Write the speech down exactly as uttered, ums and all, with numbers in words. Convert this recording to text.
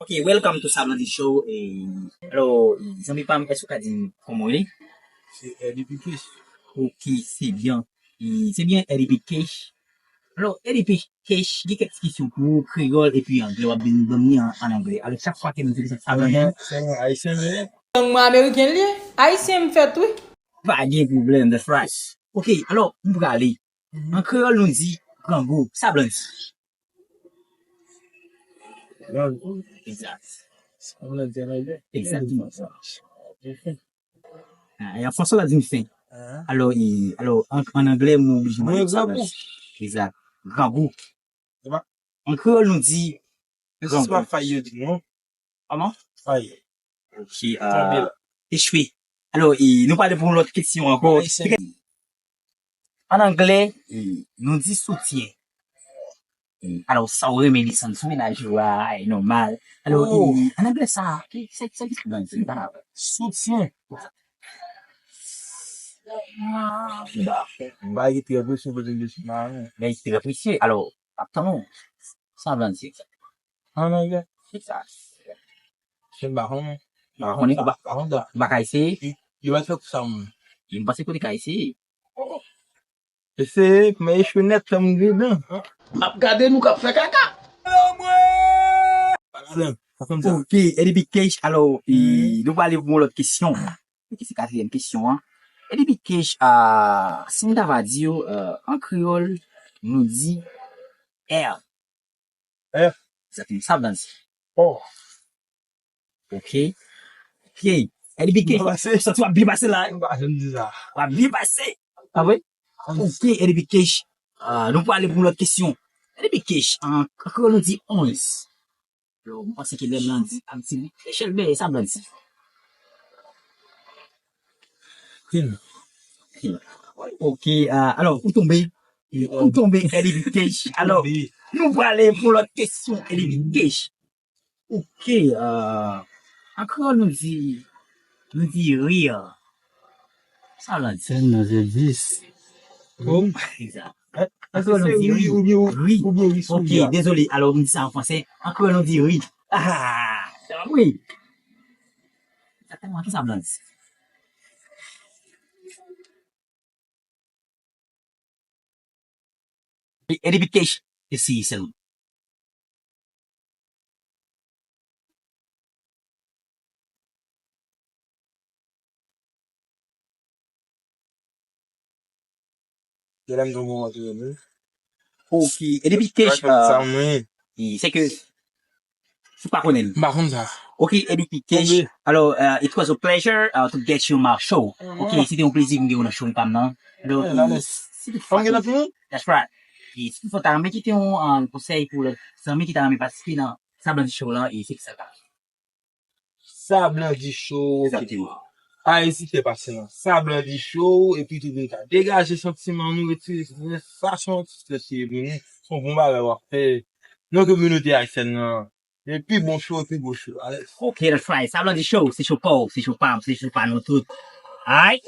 Ok, welcome to Sa Blandi Show. E, alò, zanmi pa m, èske w ka di m kòman w rele? Se Eddie Pikish. Ok, se byen. E, se byen, Eddie Pikish. Alò, Eddie Pikish, gen kèk ti kesyon pou ou, kreyòl epi anglè, w ap vin ban m li an, an anglè. Alò, chak fwa ke nou di sa, sa vle di. Sèlman ayisyen, men. Lang mwen ameriken li ye. Ayisyen m fèt, wi. Pa gen pwoblèm, that's right. Ok, alò, m prale. An kreyòl, nou di grangou. Sa vle di? Grangou. Exact. Sa vle di an anglè? Exactement. Ah, e an fransè, w ap di m fen. Alò, e, alò, an, an anglè, m oblije mande sa. Exact. Grangou. An kreyòl, nou di grangou. Se pa fay yo di, non? Kòman? Fay. Ok, echwe. Alò, e, nou prale pou yon lòt kesyon ankò. An anglè, e, nou di soutyen. E, alò, sa w renmen desann sou mennaj ou a, e nòmal. Alò, e, an anglè sa, se, se, se, se, soutyen. M pa gen trè presyon pou vin desann mari. Men trè presyon. Alò, ap tann ou. Sa vle di. An anglè? Se sa. Se m pa konnen. M pa konnen, ou pa, Pa konn sa. Ou pa ka eseye? Yo pa t fè pou sa, mwen. M panse ke w te ka eseye. Eseye, men echwe nèt, fè m griben. M ap gade nou k ap fè kaka. Pa gade m. Sa fè m sa. Ok, Eddie Big Cash, alò, e, nou prale pou yon lòt kesyon. Ok, se katriyèm kesyon an. Eddie Big Cash, ah, si m ta va di w, euh, an kreyòl, nou di air. Air. Exactement, sa vle di. Oh. Ok. Ok. Eddie Big Cash, Byen pase. Ou santi w ap byen pase la? M pa janm di sa. W ap byen pase. Pa vre? Ok, Eddie Big Cash. Ah, nou prale pou yon lòt kesyon. Eddie Big Cash, an kreyòl nou di onz. Alò, m panse ke lè m lan di, ap di li, Michel Beye, sa vle di. Fin. Ok, ah, alò, ou tonbe. Ou tonbe, Eddie Big Cash. Alò, nou prale pou lòt kesyon, Eddie Big Cash. Ok, ah, an kreyòl nou di, nou di rir. Sa vle di. Sèl nan se dis. Bon. Exact. An kreyòl nou di ri. Ou byen ou Ri. Ou byen ri sou Ok, ri a. Dezole. Alò, nou di sa an fransè. An kreyòl nou di ri. Ah, wi. Egzakteman, ki sa vle di? E, Eddie Big Cash, eseye sèlman. Yo la m tonbe antre nou. Ok, Eddie Big Cash, Sa euh, mwen. e, se ke ou pa konnen l. M pa konn sa. Ok, Eddie Big Cash. Tonbe. Alò, euh, it was a pleasure, uh, to get you on my show. Ok, se te yon plezi pou m gen w nan show pa m nan. Alò, Yeah, e, si Fòm gen nan fini? That's right. E si toutefois w ta renmen kite yon, uh, konsèy pou lòt zanmi ki ta renmen patisipe nan Sa Blandi Show lan, e se ki sa l ka fè. Sa Blandi Show, ok. Egzakteman. Pa ezite pase nan Sa Blandi Show, epi tou vin ka degaje santiman nou, retire stres, sa se yon ti stres li ye pou nou. Se yon bon bagay w ap fè nan kominote ayisyèn nan. E pi bon show, e pi bon show. Alèz. Ok, that's right. Sa Blandi Show, se show pa w, se show pa m, se show pa nou tout. Alright?